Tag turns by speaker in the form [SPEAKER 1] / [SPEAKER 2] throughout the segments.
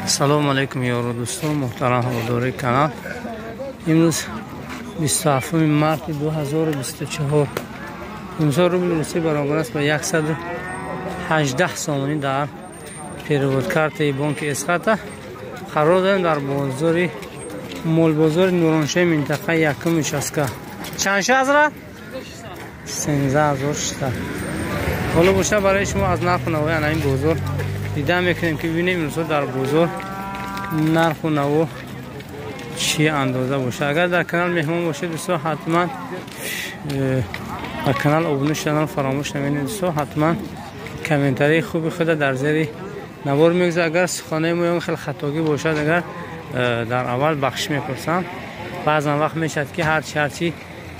[SPEAKER 1] Салом алейкум ёру дӯстон, муҳтарам ҳаводори канал. Имрӯз 27 марти 2024. Имсол рубли русӣ баробар аст ба 118 сомонӣ дар перевод картаи бонки Эсхата. Қарор дорем дар бозори молбозори Нуроншои минтақаи якум участка. Чанд ша ҳазрат? 13600. Ҳоло боша барои шумо аз нарху навои ана ин бозор дида мекунем, ки бибинем имрӯзҳо дар бозор нарху наво чӣ андоза бошад. Агар дар канал меҳмон бошед, дӯстон, ҳатман ба канал обуна шуданро фаромӯш намекунед. Дӯстон, ҳатман комментарии хуби худа дар зери навор мегузоред. Агар суханои мо ягон хел хатогӣ бошад, агар дар аввал бахшиш мепурсам. Баъзан вақт мешавад, ки ҳарчи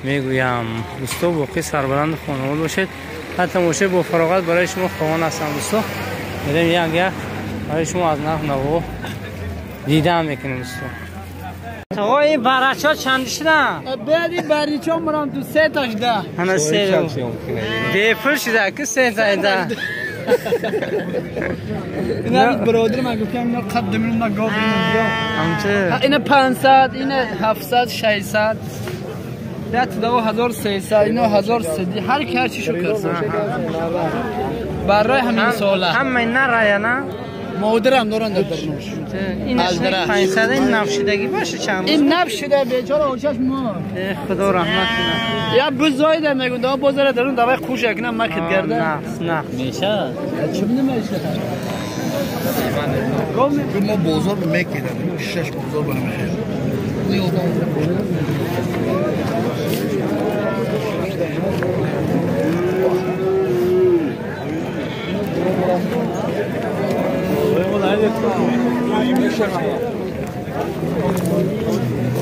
[SPEAKER 1] мегӯям. Дӯстон, боқӣ сарбаланду хонавод бошед. Ҳар тамошои бо фароғат барои шумо хоҳон ҳастам. Дӯстон, мерем як як барои шумо аз нарх наво дида мекунем. Дӯстон, тағо, ин барачо чанд шуда?
[SPEAKER 2] Бери баричо мурам ду се та шуда.
[SPEAKER 1] Ана се бепул шуда ки се та да.
[SPEAKER 2] Ина бародар ман гуфтам, ина қад миллион на гов ина.
[SPEAKER 1] Амче?
[SPEAKER 2] Ина 500, ина 700, 600. Ят да 1300, ина 1300. Ҳар ки ҳар чӣ шу кард. Барои ҳамин сола.
[SPEAKER 1] Ҳама ина раяна?
[SPEAKER 2] Модарам доран дар дарунаш.
[SPEAKER 1] Ин 500 ин нафшидагӣ боша чанд?
[SPEAKER 2] Ин нафшида бечора очаш мо.
[SPEAKER 1] Худо раҳмат кунад.
[SPEAKER 2] Я бузойда мегӯн, да бозара дарун давай хуш якна макет гарда.
[SPEAKER 1] Нақс, нақс.
[SPEAKER 2] Меша? Чӣ намеша?
[SPEAKER 3] Мо бозор мекидем, шаш бозор ба намехӯрем.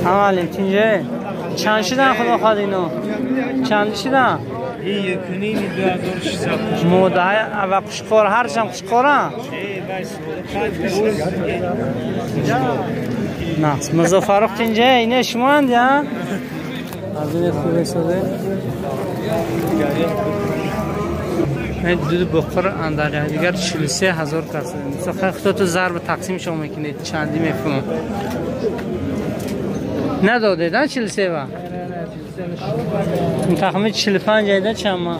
[SPEAKER 1] Аввалин тинже чанд шудан, худо хоҳад, ино чанд шудан?
[SPEAKER 4] 1.5 2600.
[SPEAKER 1] Мода ва қушқор, ҳарчам қушқора? Нақс. Мирзо Фаррух, тинже, ине шумоанд я? Аз ине хубе соде. Дуду бухор андар дигар 43 000 кас. Худо ту зарб тақсим шумо мекунед, чандӣ мефурӯм. Надодед, а 43 ва? Тахмин 45 айда чама?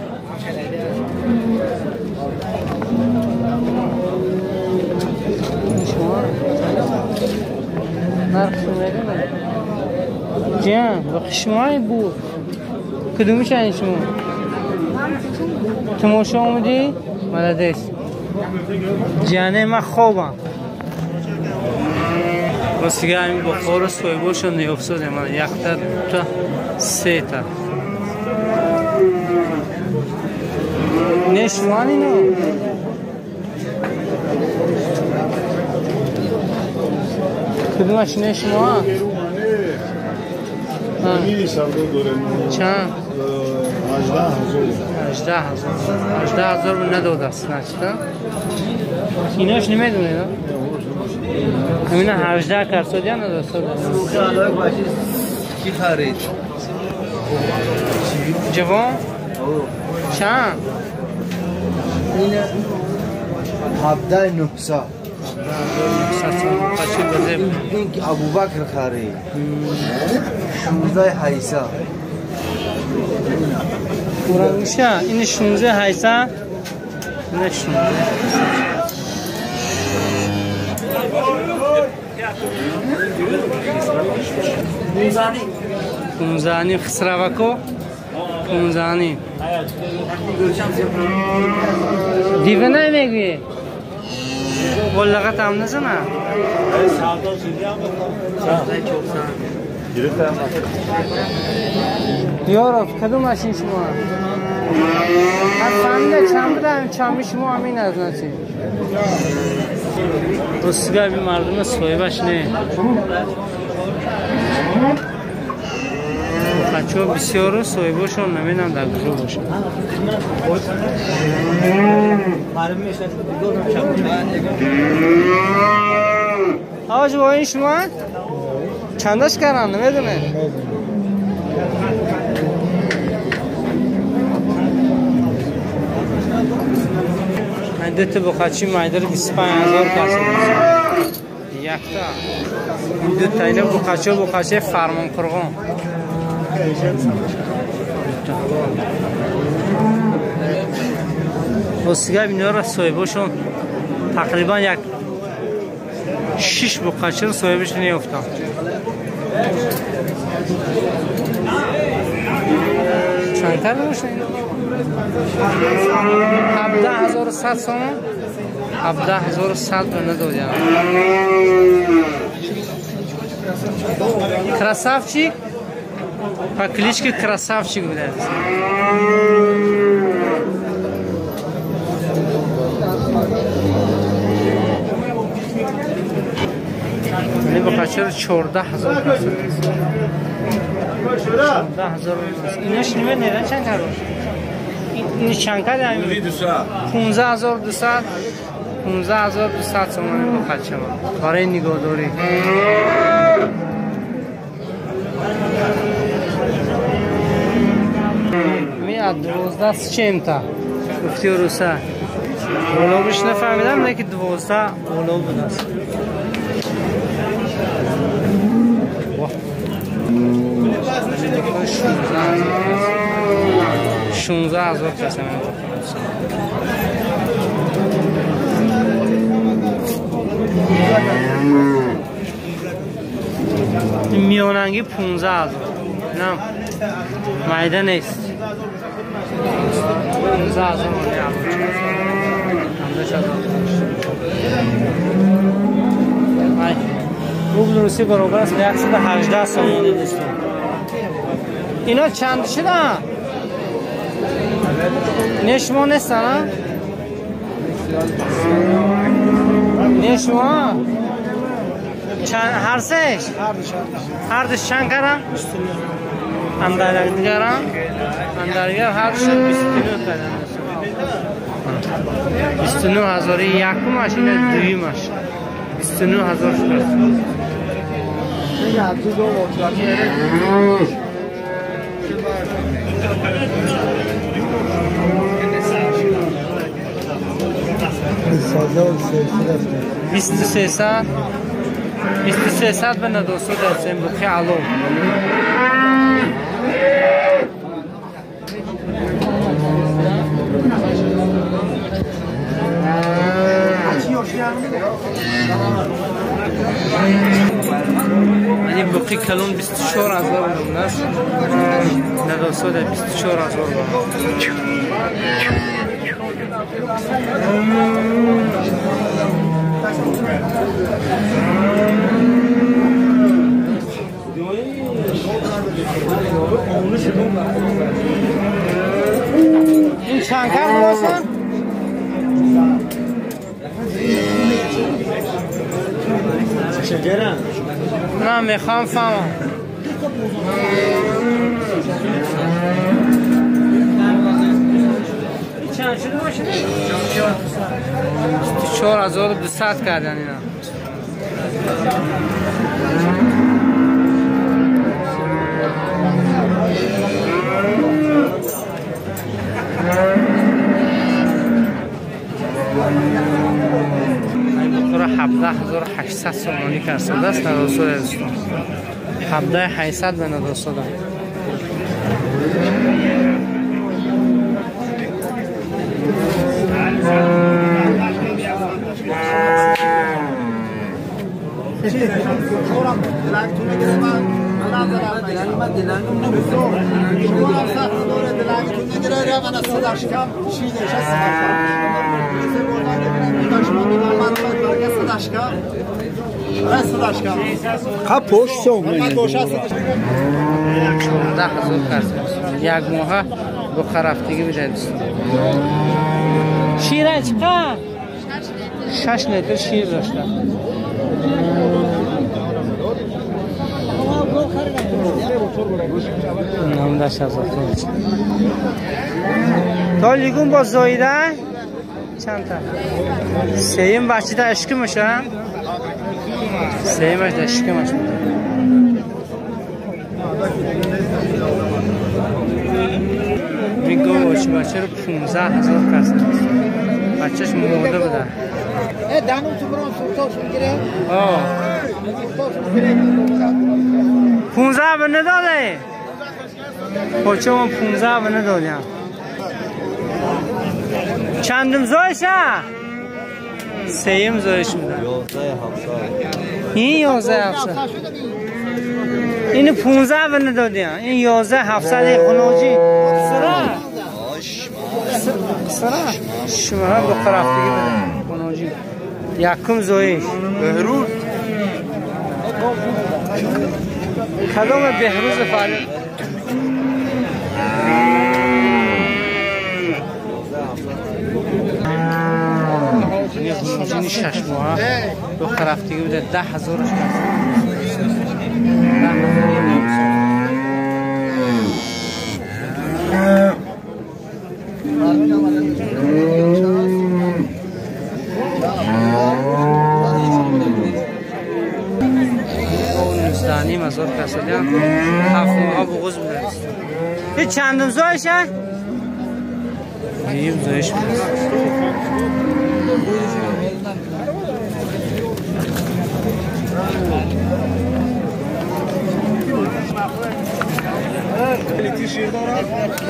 [SPEAKER 1] Нарх медонед? Ҷан, ба шумои буд. Кудумиш айн шумо? Тамошо омадӣ? Молодец. Ҷане, ман хобам. Ростига ҳамин бухору соҳибошо неёфтодем. Якта, дута, сета. Не шумоан ино? Кудумаш не шумоан? Чанд? 18 000. 18 000 надодааст, значит, инош намедонед? Ҳамина 18 карсодия надост.
[SPEAKER 3] Ки харид?
[SPEAKER 1] Ҷавон? Чанд?
[SPEAKER 3] Ина 17 900. Ин ки Абубакр харид. 16 800.
[SPEAKER 1] Уранша, ин 16 800. Ина 16. 15.5 Хисравако 15.5. Дивана мегӯӣ? Боллағат ҳам назана? Ёров, кадом машин шумо? Фаҳмида чанд будам, чанби шумо ҳамин аст, значит. Ростига ин мардума соҳибаш не. Бачаҳо бисёру соҳибошон намедонам дар куҷо бошад. Ҳоҷ, бо ин шумо чандаш кардан намедонед? Дута буқачи майдари 25 000 кас. Якта. Ду та ино буқача буқача фармон қурғон. Ростига инора соҳибошон тақрибан як 6 буқачаро соҳибаш неёфтам. Чанд та бошад ино? 17100 сомон. 17100 ба надодям. Красавчик по кличке Красавчик будет. Либо хочу 14000 касо. 14000. Инаш намедонам чанд кард. Ин чанд кард? 15200. 15200 сомонӣ бухача барои нигоҳдорӣ. Ми 12 с чем-то гуфти руса. Болобиш нафаҳмидам, леки 12 боло будааст. 16000 каса мебохам. Миёнанги 15000. На майда нест. 15000 ай рубл русӣ баробар аст ба 118 сомонӣ дӯстон. Ино чанд шуда? Не шумо нестан? Не шумо? Ҳар сеш? Ҳар душ чанд карам? Андарак дигарам? Андаригар ҳар душ 29 карам. 29000 якумаш ина дуюмаш. 29000 шуд. 2300 2300 ба надосу дастем бухи ало. Ани бухи калон 24000 рубл аст. Надосу да 24000 рубл. این چند کرد باشن؟ نه میخوام فهمم. چند شده باشه؟ 4200 کردن اینا. این بخور 17800 سومانی کرده است ندوسو دوستان. 17800 به ندوسو داد. Як моҳа буқарафтигӣ бижад. Шира чиқа? 6 литр шир дошта. То лигун бо зоида чанд та? Сеюм бачида ишкимаша? Сеюмаш да ишкимаш. Мегӯ бачаро 15000 кас. Бачаш мурда буда.
[SPEAKER 3] دانو تو برون سلطان میگیره.
[SPEAKER 1] آه. 15 به نداده. خب چون 15 به ندادیم. چندم زایشه؟ سیم زایش میدن. این 11,700. اینو 15 به ندادیم. این 11,700 خنوجی. سرا. سرا. شما هم بخرافتگی بده. خنوجی. یکم زایش.
[SPEAKER 3] بهروز.
[SPEAKER 1] کدام بهروز فعلی؟ این 6 ماه دو خرفتگی بوده 10,000 ش 19,500 کسادیان 7 ماه بغض بوده. این چندم زایشه؟ نیم زایش بوده.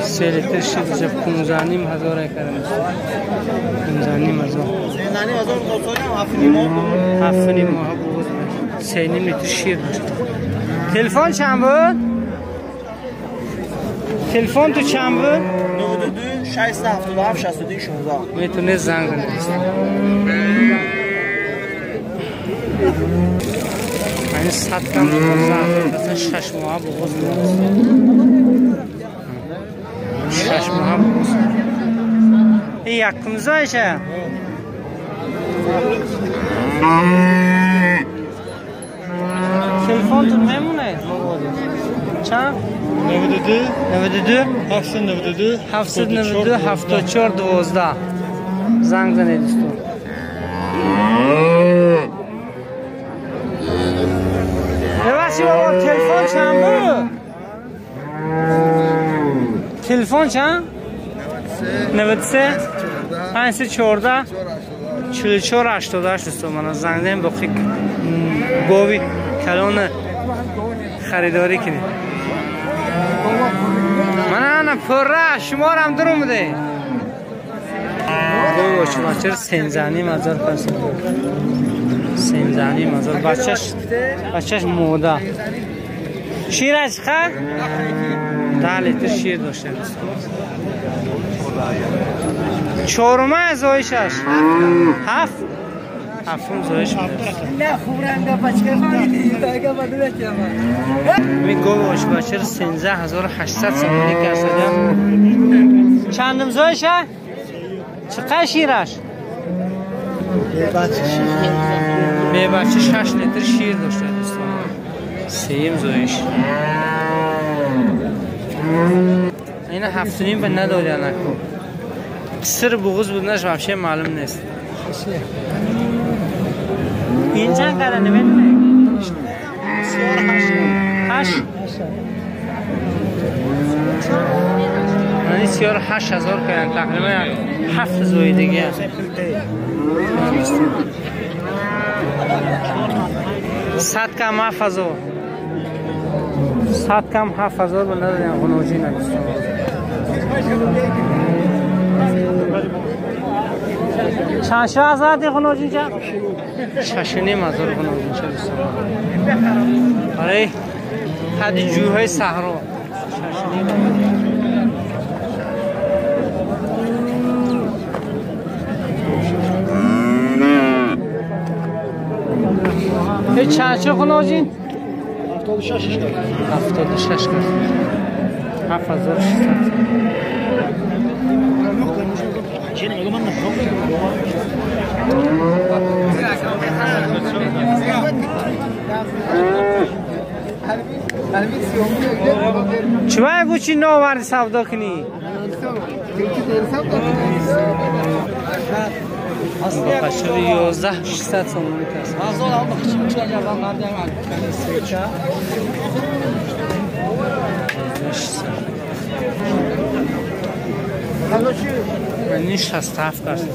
[SPEAKER 1] سه لیتر شیر داشته 15,500 کردم. 15,500 7.5 ماه بغض بوده. 3.5 لیتر شیر داشته. تلفن چند بود؟ تلفن تو چند بود؟
[SPEAKER 3] 92 677 62 16.
[SPEAKER 1] میتونه زنگ بزنه. این 100 کم مثلا 6 ماه بغض بود. 6 ماه بغض. این یکم زایشه. تلفن تو میمونه؟ چند؟ 92 792 792 74 12. زنگ زنید دوستان. ببخشید بابا تلفن چند بود؟ تلفن چند؟ 93 514 44 88. دوستان من زنگ زدیم باقی گاوی کلان خریداری کنید. من پره شمارم در اومده. بچه 13,500 پس 13,500. بچهش موده. شیرش خواهد؟ 10 لیتر شیر داشته. چهارمه زایشش. هفتم زایش میده. این گاو آشبچه 13,800 سامانی کسادیم. چندم زایشه؟ چقدر شیرش؟ به بچه 6 لیتر شیر داشته دوستان. سیم زایش. این 7.5 به نداری نکن. سر بغض بودنش вообще معلوم نیست. این چند قراره نمیدونه؟ 8. یعنی 38,000 کردن تقریبا 7 زوی دیگه. 100 کم 7,000. 100 کم 7,000 به نداریم غنوجی ندوستان. چند شو هزار دی غنوجی چه؟ 6,500 غنوجی چه دوستان. برای حد جوهای صحرا 6,500. چند چه خنوجین؟ 76 کرد. 76 کرد. 7600. چوای بوچی نوار سودا کنی؟ بچه 11,600 سومانی کس. من 67 درصد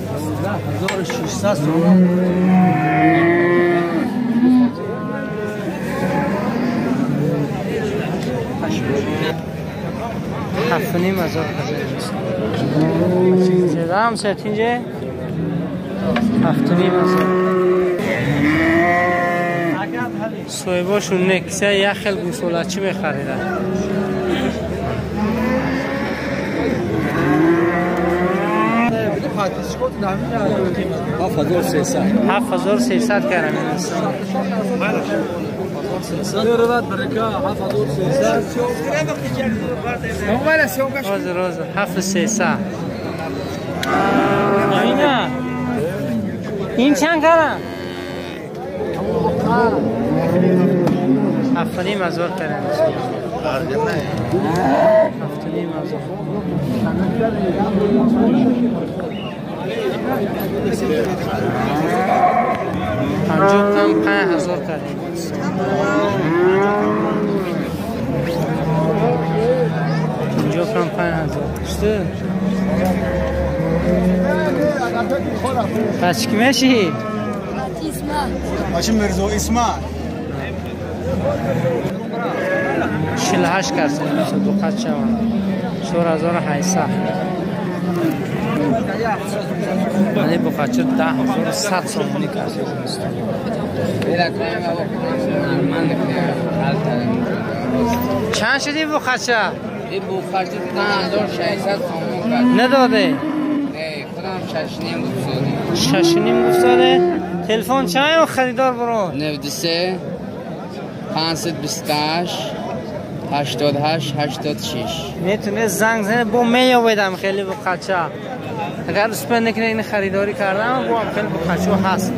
[SPEAKER 1] 1600 سومان. 7,5 هزار کردیم. هم سه اینجا 7,5 هزار. صاحباشون نکسه یک خیل گوساله چی میخریدن.
[SPEAKER 4] 7300.
[SPEAKER 1] 7300 کردم. روز روز 7300. اینا این چند کردم؟ 7,5 هزار کردم. 7,5 هزار. 50 کم 5 هزار کردیم. 50 کم 5 هزار. شده؟ پس کی میشی؟
[SPEAKER 4] ماشین مرزو اسماعیل.
[SPEAKER 1] 48 کرد. دو خط شوند. 4800. یعنی بخاطر 10,100 سومونی کرد. چند شدی بخاطر؟
[SPEAKER 2] این بخاطر 10600 سومون کرد.
[SPEAKER 1] نداده؟
[SPEAKER 2] نه خودم 6.5 گفت.
[SPEAKER 1] 6.5 گفت. تلفن چند خریدار برو؟
[SPEAKER 2] 93 528 88 86.
[SPEAKER 1] میتونه زنگ زنه با میویدم خیلی بخاطر. اگر اسپند نکنه این خریداری کردم با هم خیلی بخاطر هست.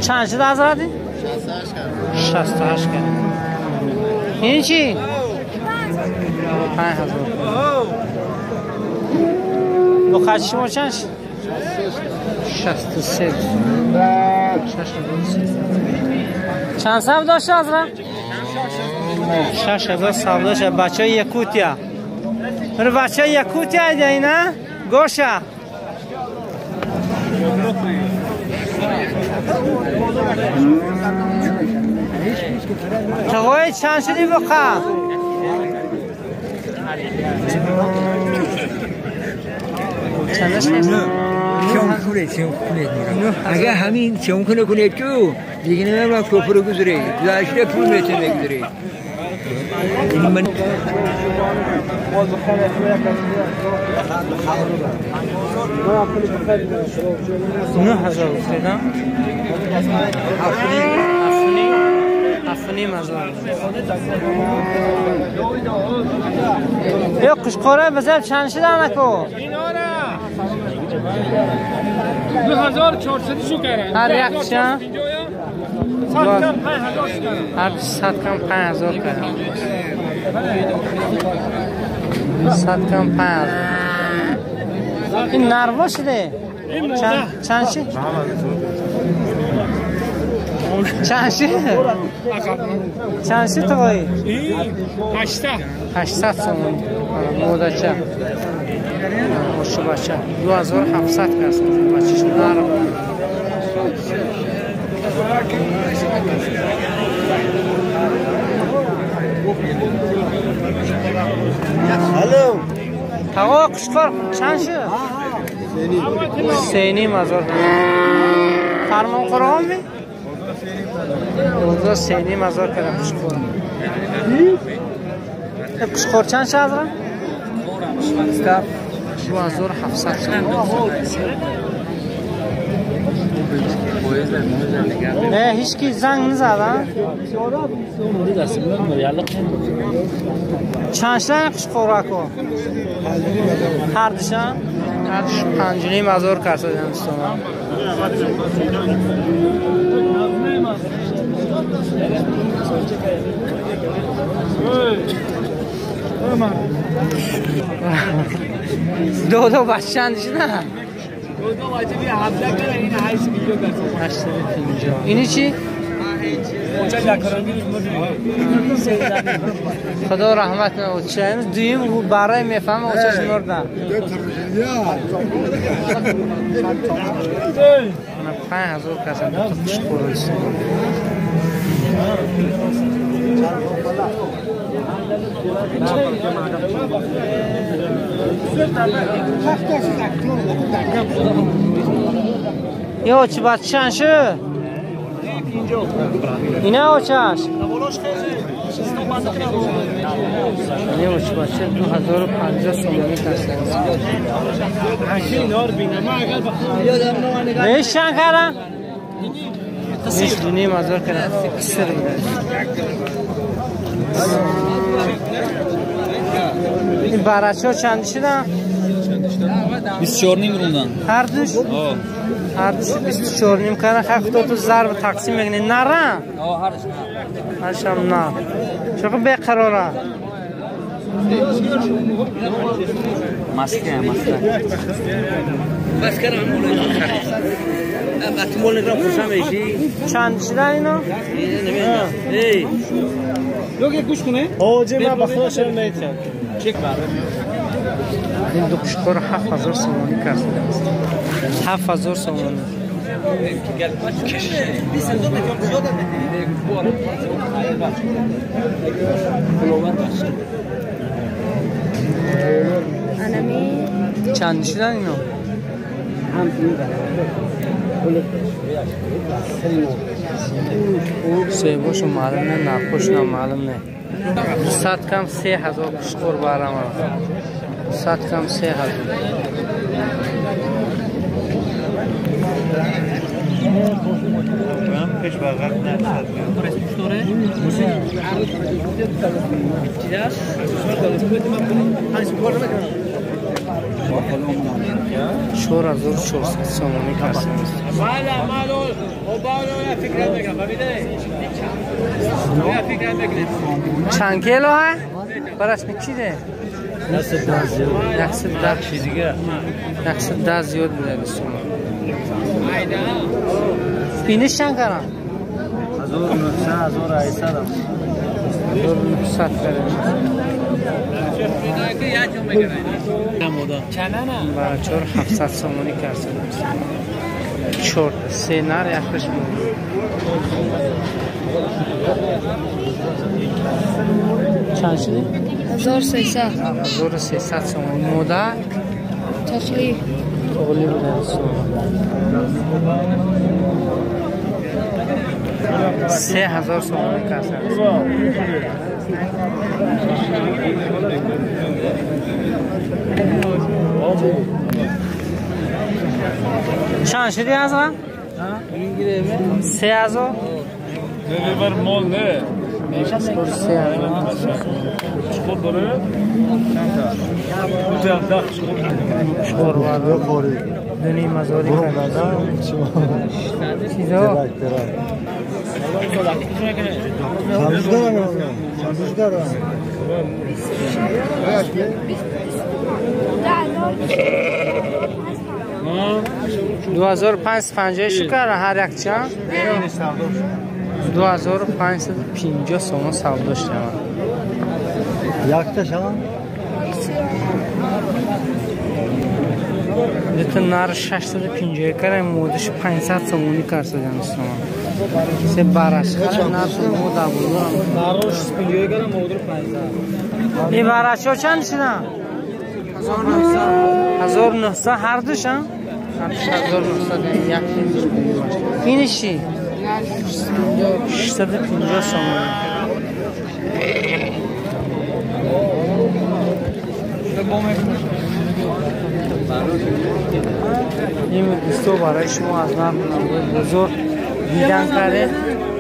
[SPEAKER 1] چند شده حضرتی؟ 68 کرد. این چی؟ 5 هزار. بخاطر شما چند شد؟ 63. چند سال داشته حضرت؟ 6 هزار سال داشته. بچه یکوتیا. بر بچه یکوتیا ایده اینا؟ گوشه. تقوی چند شدی بخوا؟ چندش نیست؟
[SPEAKER 4] چون کنه اگه همین چون کنه کنه تو دیگه نمی‌دونم کفر گذره گذشته پول میتونه گذره. من
[SPEAKER 1] 9 هزار گفتیدم؟ 7,5 هزار. یا قشقاره بزر چند شده نکو؟
[SPEAKER 5] 2400 شو کردن.
[SPEAKER 1] هر یک چند؟
[SPEAKER 5] 100 کم 5000 شو.
[SPEAKER 1] هر 100 کم 5000 کردن. 100 کم 5000. این نروا شده؟ چند چی؟ چند چی؟ چند چی تو؟
[SPEAKER 5] 800.
[SPEAKER 1] 800 سومون. مودچه. خوش بچه 2700 کس بچهش نرم.
[SPEAKER 4] الو.
[SPEAKER 1] تقا قشقار چند شد؟ 3,5 هزار. فرمان قرآن می؟ اونجا 3,5 هزار کردم قشقار. قشقار چند شد حضرت؟ 2700 سوم. نه هیچ کی زنگ نزد. چند شدن قشقورکو؟ هر دوشان؟ هر دوش 5,5 هزار کرد دوستان. دو دو بچه چند نه؟
[SPEAKER 2] دو دو بچه بیا 17 کرد این 8 میلیون.
[SPEAKER 1] 850. اینی چی؟ خدا رحمت کنه چه دویم برای میفهمه اوچش مردن. 5000 کس خوش خورد. یا چی بچه‌ن شو؟ اینا اوچش؟ اینا اوچ بچه 2050 سومانی کسر. بهش چند کردم؟ 2.5 هزار کردم. سر بوده. این برچه ها چند شدن؟
[SPEAKER 6] 24.5 روندن.
[SPEAKER 1] هر دوش؟ هر دوش 24.5 کردن. خیلی خدا تو ضرب تقسیم میکنی. نره؟
[SPEAKER 6] هرش نه.
[SPEAKER 1] هرش هم نه. چقدر بیقراره؟
[SPEAKER 6] مسکه مسکه.
[SPEAKER 1] چند شدن اینا؟
[SPEAKER 6] گوش کنه؟
[SPEAKER 1] این دو قشقار 7000 سومانی کرده است. 7000 سومانی. چند شدن اینا؟ سیباشو معلوم نه، نرخوش معلوم نه. 100 کم 3000 قشقور برام. 100 کم 3000. چهار هزار 400 سومانی کسر. چند کیلو ها؟ براش میکیده؟ 110 دیگه. 110 زیاد بوده دوستان. اینش چند کردم؟
[SPEAKER 3] 1900 1800.
[SPEAKER 1] 1900 کردم. برای 4700 سومانی کرد. 4 3 نر یکش بود. چند شدی؟
[SPEAKER 7] 1300.
[SPEAKER 1] 1300 سومانی. مادر؟
[SPEAKER 7] تخلی.
[SPEAKER 1] تخلی بوده. 3000 سومانی کرد. چند شدی از آن؟ 3000؟
[SPEAKER 5] نه مال نه.
[SPEAKER 1] 3000.
[SPEAKER 5] چقدر داره؟
[SPEAKER 1] چقدر داره؟ دونیم ازاری کرد. چیزا؟ دو هزار 550 شکر هر یک چند؟ 2550 سومون سودا شد.
[SPEAKER 3] یکتا شما؟
[SPEAKER 1] دوتا نر 650 کردم مودش 500 سومونی کرد شدن سومون. سه برش خرم نر مود آوردم.
[SPEAKER 6] نر 650 کردم مود 500.
[SPEAKER 1] این برش ها چند شدن؟ 1900 هر دوش هم؟ 1900 یک اینش چی؟ 650 سومونی. این دوستو برای شما از نرخ بزرگ دیدن کرده.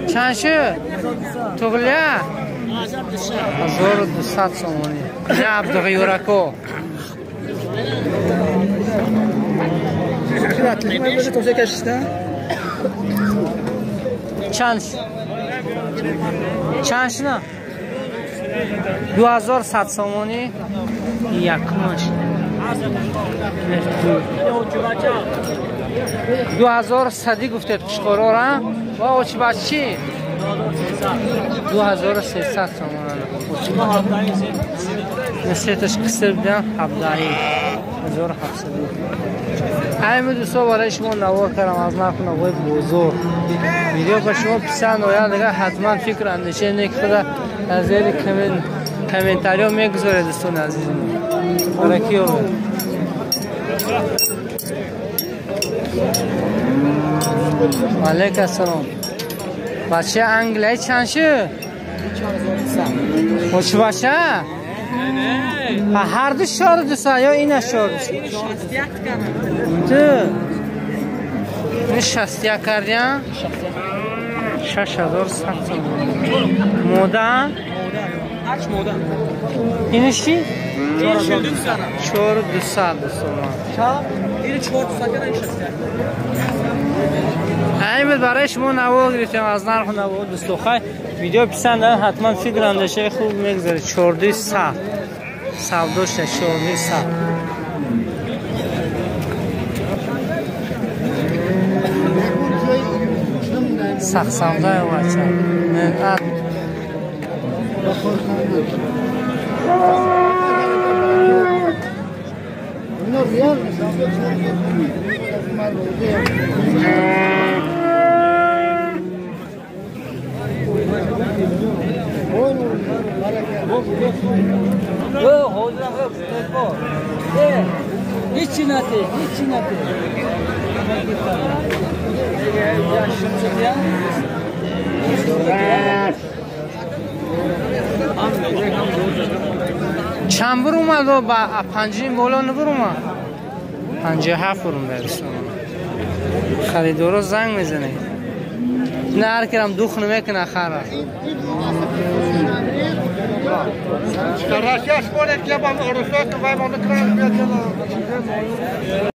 [SPEAKER 1] چند شد؟ تغلیه؟ 1200 سومونی. نه عبدالغیورکو. چند چند شد؟ 2100 سومونی. یکمش. 2100 гуфтед қушқорора ва очибачи 2300 сомон. Сеташ қиср бидан 17,700. Ҳамин дӯсто барои шумо навор кардам аз нарху навои бозор. Видео ба шумо писанд ояд, агар ҳатман фикр андеша нек худа дар зери комментариё мегузоред дӯстони азизи мо. Баракӣ ёбед. Алейк ассалом. Бача Англия чанд шуд? Очи бача? Ҳар ду 4200 ё ина 4200? Ту. Ин 61 кардиан? 6100 сомон. Мода? Ини чӣ? 4200 сомон. Ҳамин барои шумо наво гирифтем аз нарху наво дӯсто. Хай видео писанд ҳатман фикр андешаи хуб мегузаред. 4200 савдо шуда 4200. Сахт савдои бача.
[SPEAKER 2] هیچی نته، هیچی نته.
[SPEAKER 1] چند بر اومد و با 5 بالا نبر اومد 57 بر اومد. خریدارا زنگ میزنه نه هر کرم دوخ نمیکنه خره.